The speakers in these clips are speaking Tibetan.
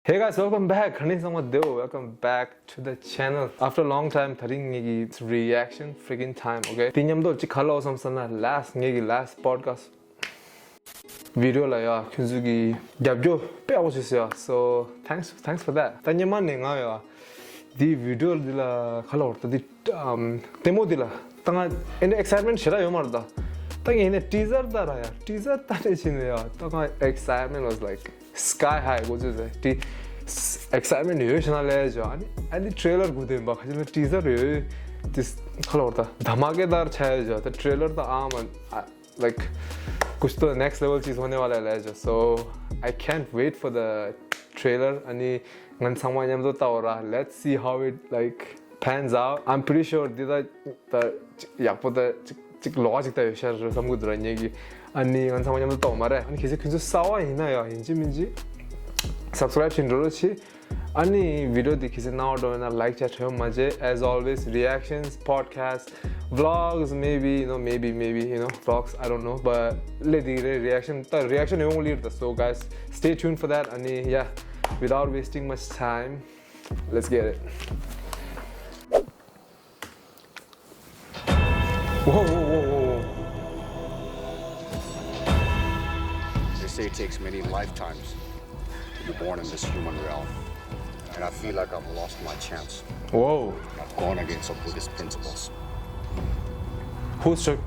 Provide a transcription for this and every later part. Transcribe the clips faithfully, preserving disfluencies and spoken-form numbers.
Hey guys, welcome back. ག་འདྲ་ཡིན་ཚང་མ་བདེ་པོ། Welcome back to the channel. After a long time, ད་རིང་ངེད་ཀྱི་reaction freaking time, okay? དེ་མཉམ་དུ་ཅིག་ག་ལབ་བསམ་ས་ན་last ངེད་ཀྱི་last podcast video ལ་ཡ་ཁྱོད་ཚོ་གི་རྒྱབ་སྐྱོར་དཔེ་ཡག་པོ་བྱས་སོང་ཡ། So thanks, thanks for that. ད་སྔོན་མ་ནས་ང་ཡ་འདི་video འདི་ལ་ག་ལབ་དགོས་རེད། ད་འདི་ཨམ་ལྟད་མོ་འདི་ལ་ད་ང་ཨེ་འདྲ་excitement ཞེ་དྲག་ཡོད་མ་རེད། ད་ད་ངས་ཡིན་ན་teaser ལྟ་ར་ཡ། teaser ལྟ་ནས་ཕྱིན་ནས་ཡ་ད་ང་excitement was like sky high. གོ་ཚོད་ཟེར་དེ་excitement ཡོད་ཤ་ན་ལས་ཇོ། ཨ་ནི་ཨ་ནི་trailer གོ་དེ་འབའ་ཁ་ཅིག་ལ་teaser ཡོད་དེ་ག་ལབ་དགོས་རེད། ད་धमाकेदार ཆགས་ཡོད་ཇོ། ད་trailer ད་ཨ་མ་ཨ་like कुछ तो next level चीज़ होने वाला है ལས་ཇོ། So I can't wait for the trailer. ཨ་ནི་ང་ཚང་མ་མཉམ་དུ་ལྟ་བ་ར། Let's see how it like pans out. I'm pretty sure འདི་ད་ད་ཅིག་ཡག་པོ་ད་ཅིག་ཅིག་ལོགས་ཀ་ཅིག་ད་ཡོད་ཤག་རེད་བསམ་གི་འདུག་ར་ངེད་ཀྱི། ཨ་ནི་ང་ཚང་མ་མཉམ་དུ་ལྟ་བ་མ་རེད། ཨ་ནི་གལ་སྲིད་ཁྱོད་ཚོ་གསར་པ་ཡིན་ན་ཡ་ཡིན་གཅིག་མིན་གཅིག་subscribe བྱེད་འགྲོ་རོགས་བྱེད། ཨ་ནི་video འདི་གལ་སྲིད་སྣང་བ་འགྲོ་ཡོད་ན་like བྱ་དྲན་མ་བརྗེད། As always, reactions, podcast, vlogs, maybe, you know, maybe, maybe, you know, vlogs, I don't know, but ལས་འདི་རེད། reaction ད་reaction ཡོང་ལིར་ད། So guys, stay tuned for that. ཨ་ནི་yeah, without wasting much time, let's get it. Whoa, whoa, whoa, whoa, whoa. They say it takes many lifetimes to be born in this human realm. And I feel like I've lost my chance. Whoa. I've gone against some Buddhist principles. Who's tr-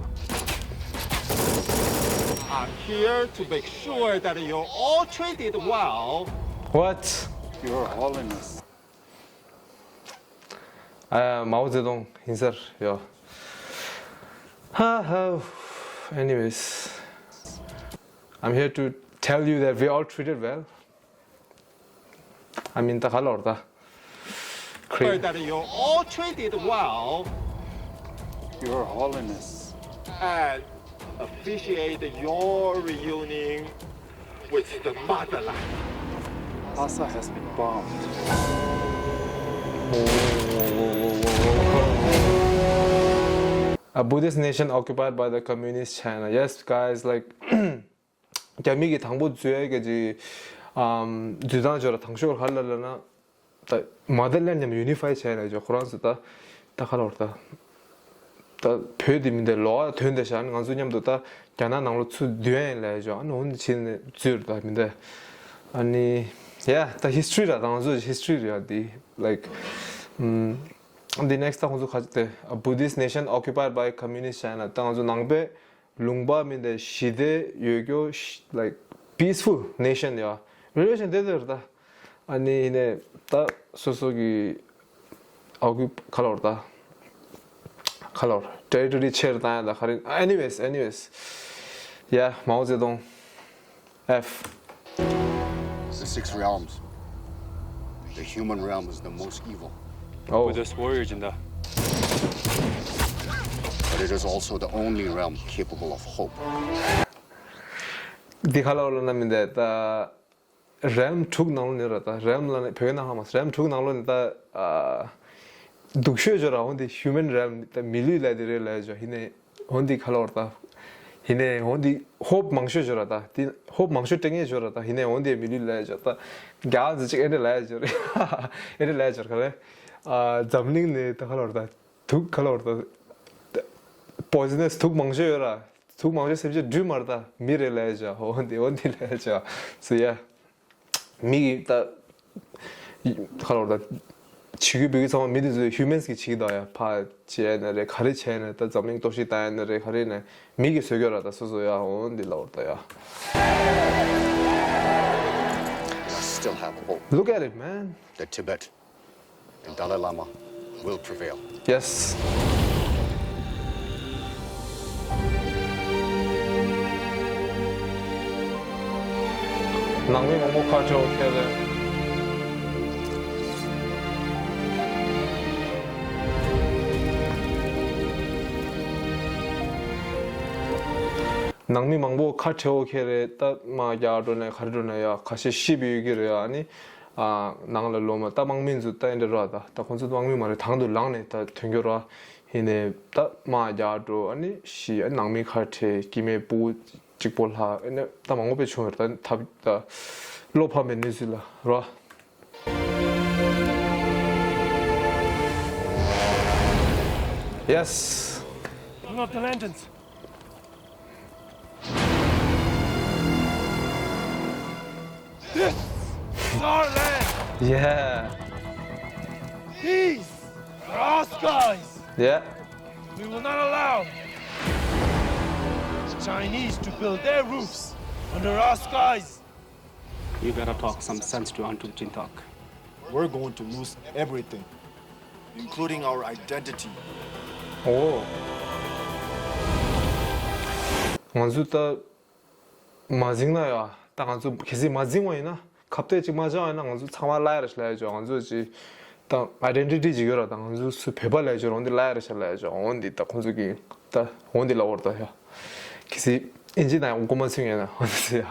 I'm here to make sure that you're all treated well. What? Your Holiness. ཨ། མའོ་ཙེ་ཏུང་ཡིན་ས་རེད་ཡ། ཧ་ཧ། Anyways, I'm here to tell you that we all treated well. I mean, ད་ག་ལབ་དགོས་རེད་ད། Crazy. That you're all treated well. Your Holiness. And officiate your reunion with the motherland. Lhasa has been bombed. A Buddhist nation occupied by the communist China. Yes, guys, like རྒྱ་མི་གིས་དང་པོ་འཛུལ་ཡ་གི་ཅིག་ཨམ་འཛུལ་སྟངས་ཅིག་ལ་དང་ཤོས་ག་རེ་ལབ་ན། ད་motherland མཉམ་unify བྱས་ནས་ཅིག་ཁོ་རང་ཚོ་ད་ད་ག་ལབ་དགོས་རེད་ད། ད་བོད་འདི་མི་འདི་ལོགས་ཀ་ཐོན་བསྡད་ཤག་ང་ཚོ་མཉམ་དུ་ད་རྒྱ་ནག་ནང་ལ་ཚུར་བསྡུ་ཡ་ཡིན་ལབ་ཡ་ཅིག་ཨ་ནི་འོ་འདི་བྱས་ནས་འཛུལ་རེད་ད་མི་འདི། ཨ་ནི་ཡ་ད་history ར། ད་ང་ཚོ་history རེད་ཡ་འདི། Like ཨམ་འདི་next ད་ཁོང་ཚོ་ག་ཅིག་དེ། A Buddhist nation occupied by communist China. ད་ང་ཚོ་ནང་པའི་ལུང་པ་མི་འདི་ཞི་བདེ་ཡོད་རྒྱུ་ཞི་like peaceful nation ཡ། relation དེ་དེ་རེད་ད། ཨ་ནི་ཡིན་ནའི་ད་སོ་སོ་གི་ཨའུ་གི་ག་ལབ་དགོས་རེད་ད། ག་ལབ་དགོས་རེད། territory ཆེར་བཏང་ཡ་ད་ག་རེ། anyways, anyways, yeah, མའོ་ཙེ་ཏུང་། F. The six realms. The human realm is the most evil. Oh. Buddhist warrior ཅིག་ཡིན་ད། But it is also the only realm capable of hope. འདི་ག་ལབ་དགོས་རེད་ལབ་ན་མི་འདི་ད། realm དྲུག་ནང་ལོགས་ནས་ར་ད། realm ལབ་ན་བོད་ནང་ཧ་མ་རེད། realm དྲུག་ནང་ལོགས་ནས་ད་ཨ་སྡུག་ཤོས་ཅིག་ར། འོ་འདི་human realm ད་མི་ལུས་ལབ་དེ་རེད་ལབ་ཡ་ཅིག་ཡིན་ནའི་འོ་འདི་ག་ལབ་དགོས་རེད་ད། ཡིན་ནའི་འོ་འདི་hope མང་ཤོས་ཅིག་ར་ད། འདི་hope མང་ཤོས་སྤྲད་མཁན་ཅིག་ར་ད། ཡིན་ནའི་འོ་འདི་མི་ལུས་ལབ་ཡ་ཅིག་ད། རྒྱ་ཚོས་ཅིག་ཨེ་འདྲ་ལབ་ཡ་ཅིག་རེད། ཨེ་འདྲ་ལབ་ཡ་ཅིག་རེད། ག་རེ། ཨ་འཛམ་གླིང་ནས་ད་ག་ལབ་དགོས་རེད་ད། དུག་ག་ལབ་དགོས་རེད་ད། poisonous དུག་མང་ཤོས་ཡོད་ར། དུག་མང་ཤོས་སེམས་ཅན་སྦྲུལ་མ་རེད་ད། མི་རེད་ལབ་ཡ་ཅིག་འོ་འདི་འོ་འདི་ལབ་ཡ་ཅིག So yeah. མི་གིས་ད་ག་ལབ་དགོས་རེད་ད། བྱེད་རྒྱུ་འབུལ་རྒྱུ་ཚང་མ་མི་དེ་ཚོས་humans གིས་བྱེད་ཀྱི་འདུག་ཡ། ཕར་བྱས་ན་རེད། ག་རེ་བྱས་ན་རེད། ད་འཛམ་གླིང་གཏོར་བཤིག་བཏང་ཡ་ན་རེད། ག་རེ་ན་མི་གིས་བཟོས་ཀྱི་ཡོད་ར་ད། སོ་སོ་ཡ། འོ་འདི་ལབ་དགོས་རེད་ད་ཡ། I still have hope. Look at it, man. That Tibet and Dalai Lama will prevail. Yes. ནང་མི་མང་པོ་ཁ་བྲལ་བ་ཁྱེར་རེད། ནང་མི་མང་པོ་ཁ་བྲལ་བ་ཁྱེར་རེད། ད་དམག་རྒྱག་འགྲོ་ནས་ག་རེ་འགྲོ་ནས་ཡ་ཁ་ཤས་ཤི་བ་ཡོད་ཀྱི་རེད། ཨ་ནི་ཨ་ནང་ལ་ལོག་མ། ད་དམག་མི་ཚོ་ད་ཨེ་འདྲ་ར་ད། ད་ཁོང་ཚོ་དམག་མི་མ་རེད། དང་དུ་ལངས་ནས་ད་ཐོན་རྒྱུ་ར། ཡིན་ནའི་ད་དམག་རྒྱག་འགྲོ། ཨ་ནི་ཤི། ཨ་ནི་ནང་མི་ཁ་བྲལ། སྐྱེ་དམན་སྤུ་གུ་གཅིག་པོ་ལྷག་ཨ་ནི་ད་མང་པོ་དཔེ་བྱུང་ཡོད་རེད། ད་ཐབས་ད་བློ་ཕམ་པའི་གནས་ཚུལ་ལ་ར། Yes. Turn off the lanterns. This is our land. Yeah. These are our skies. Yeah. We will not allow the Chinese to build their roofs under our skies. You gotta talk some sense to Antuk Chintak. We're going to lose everything, including our identity. Oh. ང་ཚོ་ད་མ་འཛིང་ན་ཡ། ད་ང་ཚོ་གལ་སྲིད་མ་འཛིང་བ་ཡིན་ན། ཁ་གཏད་ཅིག་མ་བྱས་པ་ཡིན་ན། ང་ཚོ་ཚང་མ་ལ་ཡ་རེ་ཞིག་ལ་ཡ་ཅོ། ང་ཚོ་ཅིག་ད་ཨའི་ཌེན་ཊི་ཊི་ཅིག་ཡོད་ར། ད་ང་ཚོ་སུ་བོད་པ་ལ་ཡ་ཅོ། འོན་ཏེ་ལ་ཡ་རེ་ཞིག་ལ་ཡ་ཅོ། འོན་ཏེ་ད་ཁོང་ཚོ་གི་ད་འོན་ཏེ་ལ་འོར་ད་ཡ། གལ་སྲིད་ཨིན་ཇི་ན་ཡང་མགོ་མ་ཚོས་ངེས་ན། འོན་ཏེ་ཡ།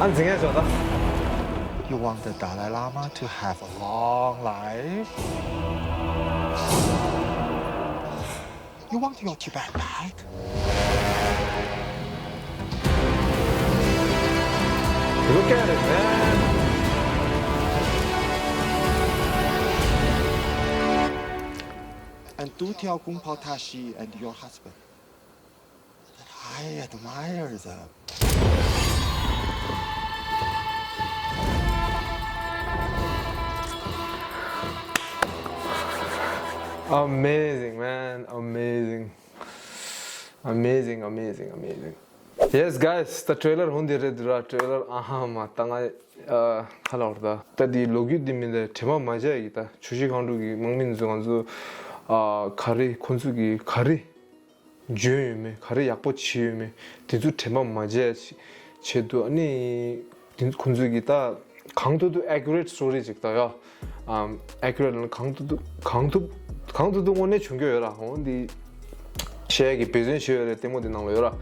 ཨ་འཛིང་ཡ་ཅོ་ད། You want the Dalai Lama to have a long life? You want your Tibet back? Look at it, man. And do tell Kung Pao Tashi and your husband that I admire them. Amazing, man. Amazing. Amazing, amazing, amazing. Yes, guys, the trailer ཧོན་དེ་རེད་འདུག་ར། ཊེ་རེ་ལར། ཨ་ཧ་མ་ད་ང་ཨ་ཁ་ལ་བར་ད་ད་དེ་ལོ་རྒྱུས་དེ་མིན་ད་དྲན་པ་མ་བརྗེད་ཀྱི། ད་ཆུ་བཞི་སྒང་དྲུག་གི་དམག་མི་ཚོ་ང་ཚོ་ཨ་ག་རེ་ཁོང་ཚོ་གི་ག་རེ་འཇོན་ཡོད་མེད། ག་རེ་ཡག་པོ་བྱས་ཡོད་མེད། དེ་ཚོ་དྲན་པ་མ་བརྗེད་ཆེད་དུ། ཨ་ནི་དེ་ཁོང་ཚོ་གི་ད་གང་ཐུབ་ཐུབ་ཨེ་ཀུ་རེ་ཊི་སི་ཊོ་རི་ཅིག་ད་ཡ། ཨམ་ཨེ་ཀུ་རེ་ཊི་ལ་གང་ཐུབ་ཐུབ་གང་ཐུབ་གང་ཐུབ་ཐུབ་དངོས་གནས་བྱུང་གི་ཡོད་ར། འོན་ཏེ་བཤད་ཡ་གི་འབད་བརྩོན་བྱས་ཡོད་རེད། ལྟད་མོ་དེ་ནང་ལ་ཡོད་ར།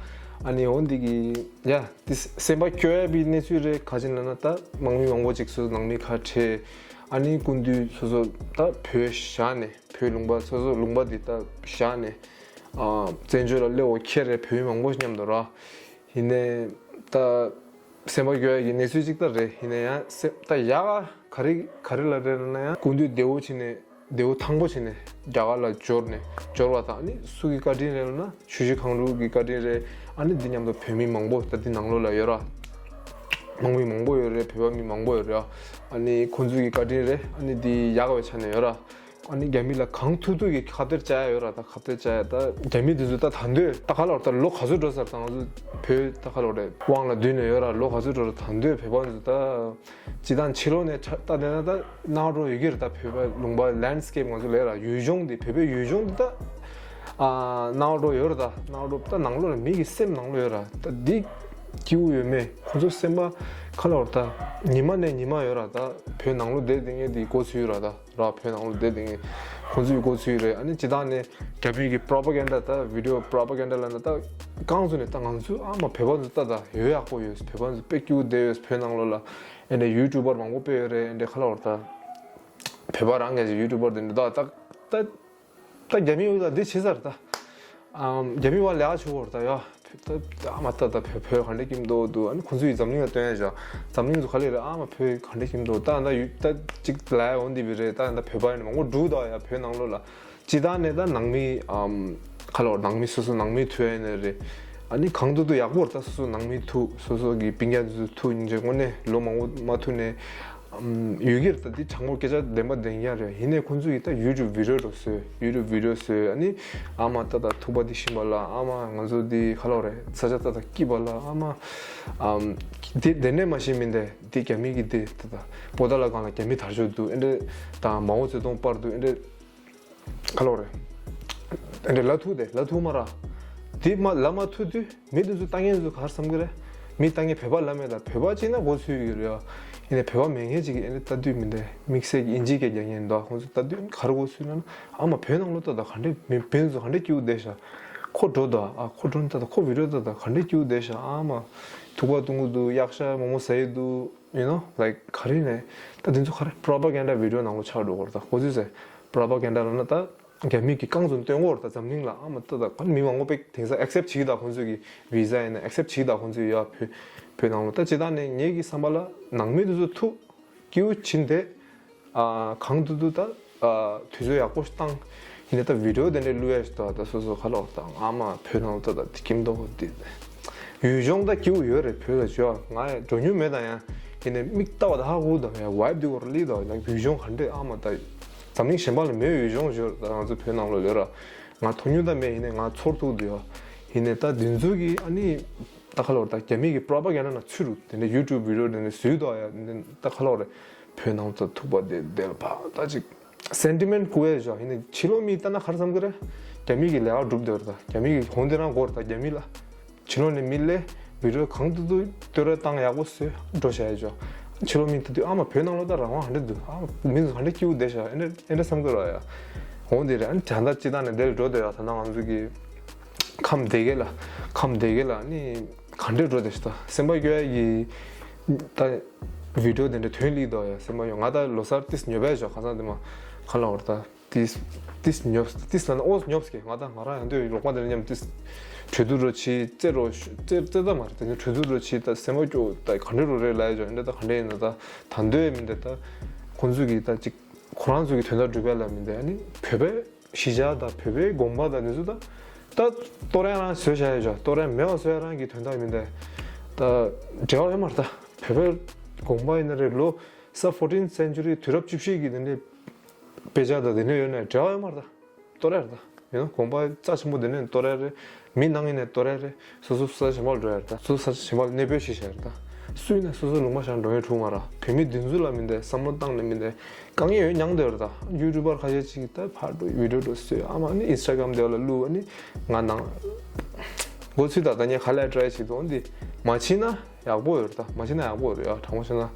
ཨ་ནི་འོན་ཏེ་གི་ཡ་དེ་སེམས་པ་སྐྱོ་ཡ་པའི་གནས་ཚུལ་རེད། ག་ཅི་ལབ་ན་ད་དམག་མི་མང་པོ་ཅིག་སོ་སོ་ནང་མི་ཁ་བྲལ། ཨ་ནི་སྐུ་མདུན་སོ་སོ་ད་བོད་བཞག་ནས། བོད་ལུང་པ་སོ་སོ་ལུང་པ་འདི་ད་བཞག་ནས་ཨ་བཙན་བྱོལ་ལ་སླེབས་འོ་ཁྱེར་རེད། བོད་མི་མང་པོ་མཉམ་དུ་ར། ཡིན་ནའི་ད་སེམས་པ་སྐྱོ་ཡ་གི་གནས་ཚུལ་ཅིག་ད་རེད། ཡིན་ན་ཡང་སེམས་ད་ཡག་ག་རེ་ག་རེ་ལ་རེད་ལབ་ན་ཡང་སྐུ་མདུན་བདེ་བོ་བྱས་ནས་བདེ་བོ་ཐང་པོ་བྱས་ནས་རྒྱ་གར་ལ་འབྱོར་ནས་འབྱོར་བ་དང་། ཨ་ནི་སུ་གི་བཀའ་དྲིན་རེད་ལབ་ན་ཆུ་བཞི་སྒང་དྲུག་གི་བཀའ་དྲིན་རེད། ཨ་ནི་འདི་མཉམ་དུ་བོད་མི་མང་པོ་ད་འདི་ནང་ལོགས་ལ་ཡོད་ར། དམག་མི་མང་པོ་ཡོད་རེད། བོད་པ་མི་མང་པོ་ཡོད་རེད། ཨ་ནི་ཁོང་ཚོའི་གི་བཀའ་དྲིན་རེད། ཨ་ནི་འདི་ཡག་པའི་ཆ་ནས་ཡོད་ར། ཨ་ནི་རྒྱ་མི་ལ་གང་ཐུབ་ཐུབ་ཀྱི་ཁ་གཏད་བཅག་ཡ་ཡོད་ར། ད་ཁ་གཏད་བཅག་ཡ། ད་རྒྱ་མི་འདི་ཚོ་ད་ད་འདོད་ད་ག་ལ་བར་ད་ལོ་ག་ཚོད་འགྲོ་ས་རེད། ད་ང་ཚོ་བོད་ད་ག་ལ་བར་དབང་ལ་བསྡུས་ནས་ཡོད་ར། ལོ་ག་ཚོད་འགྲོ་ར། ད་འདོད་བོད་པ་ཚོ་ད་སྤྱི་བཏང་ཕྱི་ལོགས་ནས་ད་བལྟས་ན་ད་ནག་འགྲོ་ཡོད་ཀྱི་རེད། ད་བོད་པའི་ལུང་པ་ལེན་ཌི་སི་ཀེབ་ང་ཚོ་ལས་ར་ཡུལ་ལྗོངས་འདི། བོད་པའི་ཡུལ་ལྗོངས་འདི་ད་ཨ་ནག་འགྲོ་ཡོད་ར། ད་ནག་འགྲོ་ད་ནང་ལོགས་ལ་མི་གི་སེམས་ནང་ལོགས་ཡོད་ར། ད་འདི་སྐྱིད་པོ་ཡོད་མེད་ཁོ་ཚོ་སེམས་པ་ག་ལ་བར་ད་ཉི་མ་ནས་ཉི་མ་ཡོད་ར། ད་བོད་ནང་ལོགས་བསྡད་བསྡད་མཁན་འདི་འགོ་ཚུགས་ཡོད་ར། ད་ར་བོད་ནང་ལོགས་བསྡད་བསྡད་མཁན་ཁོང་ཚོའི་འགོ་ཚུགས་ཡོད་རེད། ཨ་ནི་སྤྱི་བཏང་ནས་རྒྱ་མི་གི་པྲོ་པ་གན་ཌ་ད་བི་ཌི་ཡོ་པྲོ་པ་གན་ཌ་ལབ་ན་ད་རྐང་བཙུགས་ནས་ད་ང་ཚོ་ཨ་མ་བོད་པ་ཚོ་ད་ད་ཡོད་ཡག་པོ་ཡོད། བོད་པ་ཚོ་དཔེ་སྐྱིད་པོ་བསྡད་ཡོད། བོད་ནང་ལོགས་ལ་ཨེ་འདྲ་ཡུ་ཊུབ་པར་མང་པོ་དཔེ་ཡོད་རེད། ཨེ་འདྲ་ག་ལ་བར་ད་བོད་པ་རང་གི་ཡུ་ཊུབ་པར་དེ་འདྲ་ད་ད་ད་ད་རྒྱ་མི་ཡོད་ད་འདི་བྱེད་ས་རེད་ད། ཨམ་རྒྱ་མི་བ་ལས་ཨ་ཆུ་བོར་ད་ཡ། ད་ཨ་མ་ད་ད་བོད་བོད་ག་འདྲ་སྐྱིད་མདོག་འདུག་ཨ་ནི་ཁོང་ཚོ་ཡི་འཛམ་གླིང་ལ་སྟོན་ཡ་བྱ། འཛམ་གླིང་ཚོ་ག་ལེ་རེད། ཨ་མ་བོད་ག་འདྲ་སྐྱིད་མདོག་ད་ད་ཡུ་ད་ཅིག་ལ་ཡ་འོང་འདི་བི་རེད། ད་ད་བོད་པ་ཡིན་ན་མང་པོ་འགྲོ་ད་ཡ་བོད་ནང་ལོགས་ལ། ཅི་ད་ནས་ད་ནང་མི་ཨམ་ག་ལ་བར་ནང་མི་སོ་སོ་ནང་མི་ཐུ་ཡ་ཡིན་ན་རེད། ཨ་ནི་གང་ཐུབ་ཐུབ་ཡག་པོ་རེད། ད་སོ་སོ་ནང་མི་ཐུ་སོ་སོ་གི་སྤུན་ཀྱག་ཚོ་ཐུ་ཡིན་ཅེ་དངོས་གནས་ལོ་མང་པོ་མ་ཐུ་ནས། ཡུལ་གྱར་ད་འདི་དྲང་མོ་སྐད་ཆ་བདེན་པ་བདེན་རྐྱང་རེད། ཡིན་ནའི་ཁོང་ཚོ་ཡིས་ད་ཡུ་ཊུབ་བི་ཌི་ཡོ་འགྲོ་བཟོས། ཡུ་ཊུབ་བི་ཌི་ཡོ་བཟོས། ཨ་ནི་ཨ་མ་ད་ད་ཐུག་པ་འདི་ཤིང་པ་ལ། ཨ་མ་ང་ཚོ་འདི་ཁ་ལོ་རེད། ས་ཆ་ད་ད་སྐྱིད་པ་ལ། ཨ་མ་ཨམ་འདི་དེ་ནས་མ་ཤེས་མིན་ཏེ་འདི་རྒྱ་མི་གི་འདི་ད་ད་པོ་ཏ་ལ་གང་ལ་རྒྱ་མི་དར་ཤོག་འདུག་ཨེ་འདྲ་ད་མའོ་ཙེ་ཏུང་པར་འདུག་ཨེ་འདྲ། ཁ་ལོ་རེད། ཨེ་འདྲ་ལ་ཐུག་དེ་ལ་ཐུག་མ་ར། དེ་མ་ལ་མ་ཐུག་དུས་མི་དེ་ཚོ་ལྟ་མཁན་ཚོ་ག་རེ་བསམ་གི་རེད། མི་ལྟ་མཁན་བོད་པ་ལ་མེད་ད། བོད་པ་གཅིག་ན་གོ་ཚུལ་ཡོད་རེད་ཡ། ཡིན་ནའི་བོད་པ་མེད་མཁན་གཅིག་གིས་ཨེ་འདྲ་ལྟ་དུས་མི་འདྲ་དམིགས་བསལ་གྱི་ཨིན་ཇི་སྐད་རྒྱག་མཁན་འདུག་ཁོང་ཚོ་ལྟ་དུས་ག་རེ་གོ་ཚུལ་ན་ཨ་མ་བོད་ནང་ལོ་ལྟ་ད་ག་འདྲ་མི་བོད་ཚོ་ག་འདྲ་སྐྱིད་པོ་བསྡད་ཤག་ཁོ་འགྲོ་ད་ཨ་ཁོ་འགྲོ་ནི་ལྟ་ད་ཁོ་བི་ཌི་ཡོ་ལྟ་ད་ག་འདྲ་སྐྱིད་པོ་བསྡད་ཤག་ཨ་མ་ཐུག་པ་བཏུང་གི་འདུག་གཡག་ཤ་མོག་མོག་ཟ་ཡི་འདུག you know, like ག་རེ་ནས་ད་དེ་ཚོ་ག་རེ་པྲོ་པ་གན་ཌ་བི་ཌི་ཡོ་ནང་ལོ་ཆགས་འགྲོ་གོ་ར་ད། ཁོ་ཚོས་ཟེར་པྲོ་པ་གན་ཌ་ལབ་ན་ད་རྒྱ་མི་གི་རྐང་བཙུགས་སྟོན་གོ་ར་ད། འཛམ་གླིང་ལ་ཨ་མ་ད་ད་ག་མི་མང་པོ་དཔེ་དེང་སང་ཨེག་སེབ་བྱེད་ཀྱི་ད། ཁོ་ཚོས་གི་བི་ཟ་ཡིན་ན་ཨེག་སེབ་བྱེད་ཀྱི་ད། ཁོ་ཚོས་ཡ་བོད་བོད་ནང་ལོ་ད་ཅི་ད་ནས་ངེད་ཀྱི་བསམ་པ་ལ་ནང་མི་དེ་ཚོ་ཐུག་སྐྱིད་པོ་བྱིན་ཏེ། ཨ་གང་ཐུབ་ཐུབ་ད་ཨ་དུས་ཚོད་ཡག་པོ་བཏང་ ཡིན་ནའི་ད་བི་ཌིའོ་དེ་འདྲའི་བླུག་ཡ་ཞིག་འདུག་ད་སོ་སོ་ཁ་ལོག་ད་ཨ་མ་བོད་ནང་ལ་ད་ད་ཁྱིམ་ཐོག་དེ་ཡུལ་ལྗོངས་ད་སྐྱིད་པོ་ཡོད་རེད། བོད་ལ་བྱོས་ང་འགྲོ་མྱོང་མེད། ད་ཡང་ཡིན་ནའི་མིག་ལྟ་བ་ད་ཧ་གོ་ད་ཡང་ཝའིབ་དེ་སྐོར་ལ་ལི་ད་ཡང་ཡུལ་ལྗོངས་ག་འདྲས་ཨ་མ་ད་འཛམ་གླིང་གཞན་པ་ལ་མེད་ཡུལ་ལྗོངས་ཞོར་ད་ང་ཚོ་བོད་ནང་ལ་ཡོད་ར། ང་མཐོང་མྱོང་ད་མེད། ཡིན་ནའི་ང་ཚོར་ཐུག་འདུག་ཡ། ཡིན་ནའི་ད་དེ་ཚོ་གི་ཨ་ནི་ད་ཁ་ལོག་ད་རྒྱ་མི་གི་པྲོ་པ་གན་ཌ་ན་ཚུད་རུ་དེ་འདྲའི་ཡུ་ཊུབ་བི་ཌིའོ་དེ་འདྲ་བཟོས་འདུག་ཡ། ད་ཁ་ལོག་རེད། བོད་ནང་ཚོ་ཐུག་པ་དེ་དེ་ལ་ཕ་ད་ཅིག་སེན་ཊི་མེན་ཊི་ཁུག་ཡ་ཞོག་ཡིན་ནའི་ཕྱི་ལོགས་མི་ལྟ་ན་ག་རེ་བསམ་གི་རེད། རྒྱ་མི་གི་ལས་ཀ་སྒྲུབ་སྡོད་རེད། ད་རྒྱ་མི་གི་ཧོན་དེ་རང་སྒོར་ད་རྒྱ་མི་ལ་ཕྱི་ལོགས་ནས་མི་ལས་བི་ཌིའོ་གང་ཐུབ་ཐུབ་བསྟོད་ར་བཏང་ཡག་པོ་བཟོས་འགྲོ་བྱ་ཡ་ཞོག་ཕྱི་ལོགས་མི་ད་དུས་ཨ་མ་བོད་ནང་ལོགས་ད་རང་དབང་ག་འདྲ་འདུག་ཨ་མ་མི་ཚོ་ག་འདྲ་སྐྱིད་པོ་བསྡད་ཤག་ཨེ་འདྲ་ཨེ་འདྲ་བསམ་གི་རེད་ཡ། ཧོན་དེ་རེད། ཨ་ནི་ད་ལྟ་སྤྱི་བཏང་ནས་དེ་ལ་འགྲོ་སྡོད་ཡ། ད་ལྟ་ང་ཚོ་གི་ཁམས་སྡེ་དགེ་ལ་ཁམས་སྡེ་དགེ་ལ་ནི་ག་འདྲས་འགྲོ་བསྡད་ཤག་ད་སེམས་པ་སྐྱོ་ཡ་གི་ད་བི་ཌིའོ་དེ་འདྲ་ཐོན་ལི་འདུག་ཡ། སེམས་པ་ཡོང་ང་ད་ལོ་གསར་ཏིས་ཉོ་བས་ཞོག་ཁ་སང་དེ་མ་ཁ་ལ་བར་ད་ཏིས་ཏིས་ཉོབས་ཏིས་ལ་ན་ཨོ་ཉོབས་ཀྱི་ང་ད་ང་རང་ཡང་དུ་རོགས་པ་དེ་ལ་མཉམ་ཏིས་གྲོས་བསྡུར་རོ་ཆི་རྩེ་རོ་རྩེ་རྩེ་ད་མ་རེད། དེ་ནི་གྲོས་བསྡུར་རོ་ཆི་ད་སེམས་པ་སྐྱོ་ད་ག་འདྲས་རོ་རེད་ལ་ཡ་ཇོ་འདྲ་ད་ག་འདྲས་ཡིན་ན་ད་ད་འདོད་མི་འདོད་ད་ཁོང་ཚོས་ཀྱི་ད་ཅིག་ཁོ་རང་ཚོས་ཀྱི་དོན་དག་སྒྲུབ་པ་ལ་མི་འདོད་ཨ་ནི་བོད་པའི་གཞིས་ཆགས་དང་བོད་པའི་དགོན་པ་དང་འདི་ཚོ་ད་ད་ལྟོ་རན་རང་བཟོས་བྱ་ཡ་ཇོ་ལྟོ་རན་མེད་པ་བཟོས་ཡ་རང་གི་དོན་དག་མི་འདོད་ད་འབྲེལ་བ་ཡོད་མ་རེད། ད་བོད་པའི་དགོན་པ་ཡིན་ན་རེད་ལོ་ས་ཕོར་ཊིན་སེན་ཅུ་རི་དུས་རབས་བཅུ་བཞི་གི་དེ་འདྲའི་དཔེ་ཆ་དང་དེ་འདྲ་ཡོད་ན་འབྲེལ་བ་ཡོད་མ་རེད། ད་ལྟོ་ར་རེད། ད་ཡིན་ན་དགོན་པ་རྩ་ཆེན་པོ་དེ་ནས་ལྟོ་ར་རེད། མི་ནང་ཡིན་ནས་ལྟོ་ར་རེད། སོ་སོ་ས་ཆེན་པོ་ལ་འགྲོ་ཡ་རེད། ད་སོ་སོ་ས་ཆེན་པོ་ལ་གནས་སྤོས་ཤིག་བྱ་རེད། ད་སུ་ཡིན་ན་སོ་སོ་ལུང་པ་བཞག་འགྲོ་ཡ་འཁྲུག་མ་ར། བོད་མི་དེ་ཚོ་ལ་མི་འདས་བསམ་བློ་བཏང་ནས་མི་འདས་དཀའ་ངལ་ཡོད་མྱངས་བསྡད་ཡོད་རེད། ད་ཡུ་ཊུབ་པར་ཁ་ཤས་ཅིག་ད་ཕར་འགྲོ་བི་ཌིའོ་འགྲོ་བཟོས་ཨ་མ་ནི་ཨིན་སི་ཊ་གྷ་རམ་དེ་ལ་བླུག་ཨ་ནི་ང་ནང་འགོ་ཚུགས། ད་ད་ངས་ཁ་ལས་ཀྲའི་བྱེད་དོན་འདི་མ་བྱེད་ན། ཡག་པོ་ཡོད་རེད། ད་མ་བྱེད་ན་ཡག་པོ་ཡོད་རེད་ཡ། དྲང་པོ་བཤད་ན།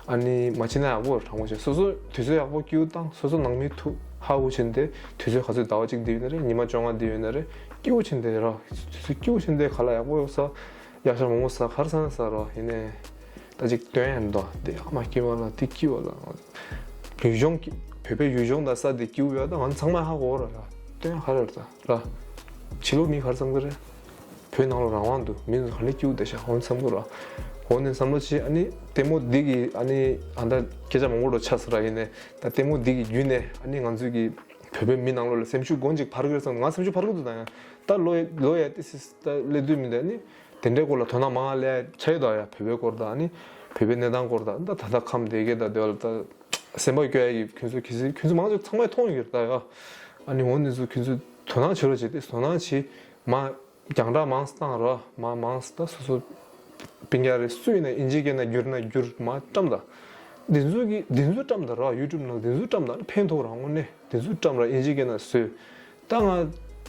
ཨ་ནི་མ་བྱེད་ན་ཡག་པོ་ཡོད་རེད། དྲང་པོ་བཤད་སོ་སོ་དུས་ཚོད་ཡག་པོ་སྐྱིད་པོ་བཏང་སོ་སོ་ནང་མི་ཐུག་ཧ་གོ་བྱས་ཏེ་དུས་ཚོད་ག་ཚོད་ཟླ་བ་གཅིག་འདི་ཡོད་ན་རེད། ཉི་མ་བཅོ་ལྔ་འདི་ཡོད་ན་རེད། སྐྱིད་པོ་བྱས་ཏེ་ར་དུས་ཚོད་སྐྱིད་པོ་བྱས་ཏེ་ག་ལ་ཡག་པོ་ཡོད་ས་ཡག་ཤ་མང་པོ་ས་ག་རེ་ས་ན་ས་ར་ཡིན་ནས་ད་ཅིག་སྟོན་ཡ་འདུག་དེ་ཨ་མ་སྐྱིད་པ་ལ་དེ་སྐྱིད་པ་ལ་ཡུལ་ལྗོངས་ཀྱི་བོད་པའི་ཡུལ་ལྗོངས་དང་ས་དེ་སྐྱིད་པོ་ཡོད་ད་ང་ཚང་མ་ཧ་གོ་ར་ཡ་སྟོན་ཡ་ག་རེ་རེད་ད་ར་ཕྱི་ལོགས་མི་ག་རེ་བསམ་གི་རེད། བོད་ནང་ལ་རང་དབང་འདུག་མི་ཚོ་ག་འདྲ་སྐྱིད་པོ་བསྡད་ཤག་འོ་བསམ་གི་ར། འོ་ནས་བསམ་བློ་བྱས་ཨ་ནི་ལྟད་མོ་འདི་གི་ཨ་ནི་ཨ་ད་སྐད་ཆ་མང་པོ་འགྲོ་ཆགས་སོང་ར། ཡིན་ནས་ད་ལྟད་མོ་འདི་གི་བརྒྱུད་ནས་ཨ་ནི་ང་ཚོའི་གི་བོད་པའི་མི་ནང་ལོགས་ལ་སེམས་ཤུགས་གོང་ཅིག་འཕར་གི་རེད་བསམ། ང་སེམས་ཤུགས་འཕར་གི་འདུག་ད་ཡང་ད་ལོ་ལོ་ཡ་ཏི་སི་ད་སླེབས་དུས་མི་འདུག་ཨ་ནི་དེ་འདྲའི་སྐོར་ལ་དོ་སྣང་མང་ལས་ཆ་ཡོད་ད་ཡ། བོད་པའི་སྐོར་དང་ཨ་ནི་བོད་པའི་གནས་སྟངས་སྐོར་དང་ད་ད་ལྟ་ཁམས་སྡེ་དགེ་དང་དེ་བ་ལ་ད་སེམས་པ་སྐྱོ་ཡ་གི་ཁྱོད་ཚོ་གི་སི་ཁྱོད་ཚོ་མང་ཚོགས་ཚང་མས་མཐོང་ཡོད་ད་ཡ། ཨ་ནི་འོ་ནི་ཚོ་ཁྱོད་ཚོ་དོ་སྣང་བྱེད་རོགས་བྱེད་དེ་དོ་སྣང་བྱེད་མ། རྒྱང་བསྒྲགས་མང་ཙམ་བཏང་རོགས། མ་མང་ཙམ་ད་སོ་སོ་སྤུན་ཀྱག་རེ་སུ་ཡིན་ན་ཨིན་ཇི་སྐད་ན་བསྒྱུར་ན་བསྒྱུར་མ་བཀྲམ་ད། འདི་ཚོ་གི་འདི་ཚོ་བཀྲམ་ད་རོགས། ཡུ་ཊུབ་ནང་འདི་ཚོ་བཀྲམ་ད་ཕན་ཐོགས་རང་དངོས་གནས་འདི་ཚོ་བཀྲམ་ར་ཨིན་ཇི་སྐད་ན་བཟོས། ད་ང་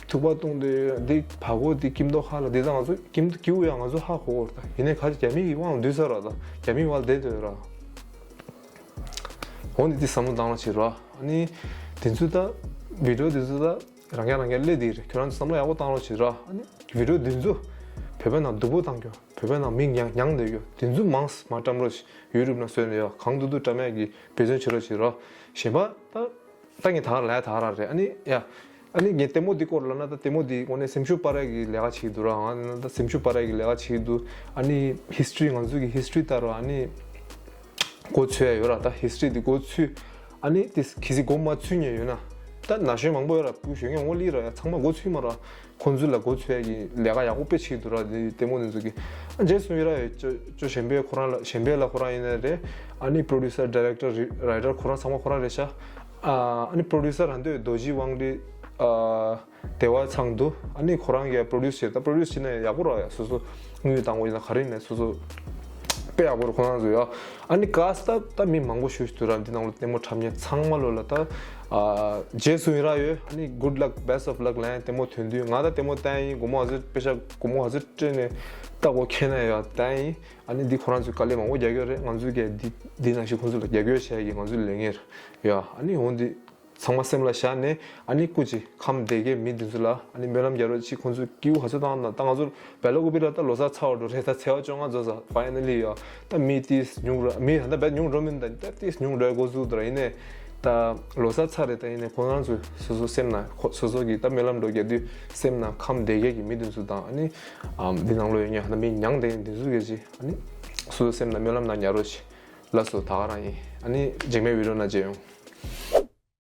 ཐུག་པ་གཏོང་དུས་འདི་བ་གོ་འདི་ཀིམ་མདོ་ཁ་ལ་འདི་ད་ང་ཚོ་ཀིམ་མདོ་ཀིའུ་ཡ་ང་ཚོ་ཧ་གོ་བར་ད་ཡིན་ནའི་ག་རྒྱ་མི་གི་དབང་འདུས་ས་ར་ད་རྒྱ་མི་བ་ལ་བསྡད་དོད་ར། འོ་ནི་འདི་བསམ་བློ་བཏང་རོགས་བྱེད་ར། ཨ་ནི་འདི་ཚོ་ད་བི་ཌིའོ་འདི་ཚོ་ད། རང་རྐྱང་རང་རྐྱང་སླེབས་དེ་རེད། ཁྱོད་རང་ཚོ་བསམ་བློ་ཡག་པོ་བཏང་རོགས་བྱེད་ར། ཨ་ནི་བི་ཌིའོ་འདི་ཚོ་བོད་པའི་ནང་སྡུག་པོ་བཏང་རྒྱུ་བོད་པའི་ནང་མི་མྱངས་མྱངས་བསྡད་རྒྱུ་འདི་ཚོ་མང་མ་བཀྲམ་རོགས་བྱེད། ཡུ་ཊུབ་ནང་བཟོས་ནས་ཡོད་གང་ཐུབ་ཐུབ་བཀྲམ་ཡག་གི་འབད་བརྩོན་བྱེད་རོགས་བྱེད་ར། གཞན་པ་ད་ད་ངས་ད་ག་ལ་ཡ་ད་ག་ར་རེད། ཨ་ནི་ཡ་ཨ་ནི་ངས་ལྟད་མོ་འདི་སྐོར་ལ་ན་ད་ལྟད་མོ་འདི་དངོས་གནས་སེམས་ཤུགས་སྤར་ཡག་གི་ལས་ཀ་བྱེད་ཀྱི་འདུག་ར། ང་ན་ད་སེམས་ཤུགས་སྤར་ཡག་གི་ལས་ཀ་བྱེད་ཀྱི་འདུག་ཨ་ནི་ཧི་སི་ཊོ་རི་ང་ཚོ་གི་ཧི་སི་ཊོ་རི་ལྟར་ར་ཨ་ནི། མགོ་ཚོས་ཡ་ཡོད་ར། ད་ཧི་སི་ཊོ་རི་འདི་མགོ་ཚོས། ཨ་ནི་ཏིས་གི་སི་མགོ་མ་ཚོས་མཁན་ཡོད་ན། ད་ན་གཞོན་མང་པོ་ཡོད་ར། ཕྲུ་གུ་གཞོན་སྐྱེས་ངོ་ལི་ར་ཡ་ཚང་མ་མགོ་ཚོས་མ་ར། ཁོང་ཚོ་ལ་མགོ་ཚོས་ཡ་གི་ལས་ཀ་ཡག་པོ་དཔེ་བྱེད་འདུག་ར། འདི་ལྟད་མོ་འདི་ཚོ་གི། ཨ་རྗེས་སུ་ཡོད་ར་ཡོད་ཅོ་ཅོ་གཞན་པའི་ཁོ་རང་ལ་གཞན་པའི་ལ་ཁོ་རང་ཡིན་ན་རེད། ཨ་ནི་པྲོ་ཌུ་སར་ཌི་རེག་ཊར་རི་རའི་ཊར་ཁོ་རང་ཚང་མ་ཁོ་རང་རེད་ཤག་ཨ་ནི་པྲོ་ཌུ་སར་ར་འདོད་རྡོ་རྗེ་དབང་འདྲེ། ཨ། བདེ་བ་ཚང་འདུག་ཨ་ནི་ཁོ་རང་གིས་པྲོ་ཌུས་བྱས། ད་པྲོ་ཌུས་བྱས་ན་ཡག་པོ་ར་ཡ། སོ་སོ་དངུལ་བཏང་དགོས་ཡིན་ན་ག་རེ་ཡིན་ན་སོ་སོ་དཔེ་ཡག་པོ་ར་ཁོ་རང་ཚོ་ཡ། ཨ་ནི་ཀ་སི་ད་ད་མི་མང་པོ་ཞུ་ཞུ་དུ་ར། འདི་ནང་ལ་ལྟད་མོ་འཁྲབ་མཁན་ཚང་མ་ལོ་ལ་ད་ཨ་རྗེས་སུ་ཡིན་ར་ཡོད། ཨ་ནི་good luck, best of luck ལན་ལྟད་མོ་ཐོན་དུས་ང་ད་ལྟད་མོ་བལྟས་ཡིན། སྒོར་མོ་ཨ་ཟེར་པེ་ཤ་སྒོར་མོ་ཨ་ཟེར་སྤྲད་ནས་ལྟ་གོ་ཁྱེད་ན་ཡ་བལྟས་ཡིན། ཨ་ནི་འདི་ཁོ་རང་ཚོས་དཀའ་ལས་མང་པོ་རྒྱག་གི་ཡོད་རེད། ང་ཚོས་ཀྱི་འདི་འདི་ནང་བཞིན་ཁོང་ཚོ་ལ་རྒྱབ་སྐྱོར་བྱས་ཀྱི་ང་ཚོའི་ལས་ངན་རེད་ཡ། ཨ་ནི་འོང་འདི། ཚང་མ་སེམས་ལ་བཞག་ནས་ཨ་ནི་སྐུ་མཁྱེན་ཁམས་སྡེ་དགེ་མི་འདི་ཚོ་ལ་ཨ་ནི་སྨོན་ལམ་རྒྱག་རོགས་བྱེད། ཁོང་ཚོས་སྐྱིད་པོ་ག་ཚོད་བཏང་ན། ད་ང་ཚོ་སྦེལ་ཀོབ་ལ་ད་ལོ་གསར་ཚར་བ་འགྲོ་རེད། ད་ཚེས་པ་བཅོ་ལྔ་རྫོགས་ས་ཕ་ཡ་ན་ལི་ཡ། ད་མི་དེས་ཉུང་ར་མི་ད་ད་རྦད་ཉུང་འགྲོ་མིན་ད་ད་དེས་ཉུང་འགྲོ་ཡ་འགོ་བཙུགས་འདུག་ར། ཡིན་ནའི་ད་ལོ་གསར་ཚར་རེད། ད་ཡིན་ནའི་ཁོང་རང་ཚོས་སོ་སོ་སེམས་ན་ཁོ་སོ་སོ་གི་ད་སྨོན་ལམ་འགྲོ་རྒྱག་དུས་སེམས་ན་ཁམས་སྡེ་དགེ་གི་མི་འདི་ཚོ་དང་ཨ་ནི་འདི་ནང་ལོ་ཡོད་ཉག་ད་མི་མྱངས་དེ་འདི་ཚོ་གི་ཅི་ཨ་ནི་སོ་སོ་སེམས་ན་སྨོན་ལམ་ན་ཉར་རོགས་བྱེད། ལགས་སོ་ད་ག་རང་ཡིན། ཨ་ནི་རྗེས་མའི་བི་ཌིའོ་ན་མཇལ་ཡོང་།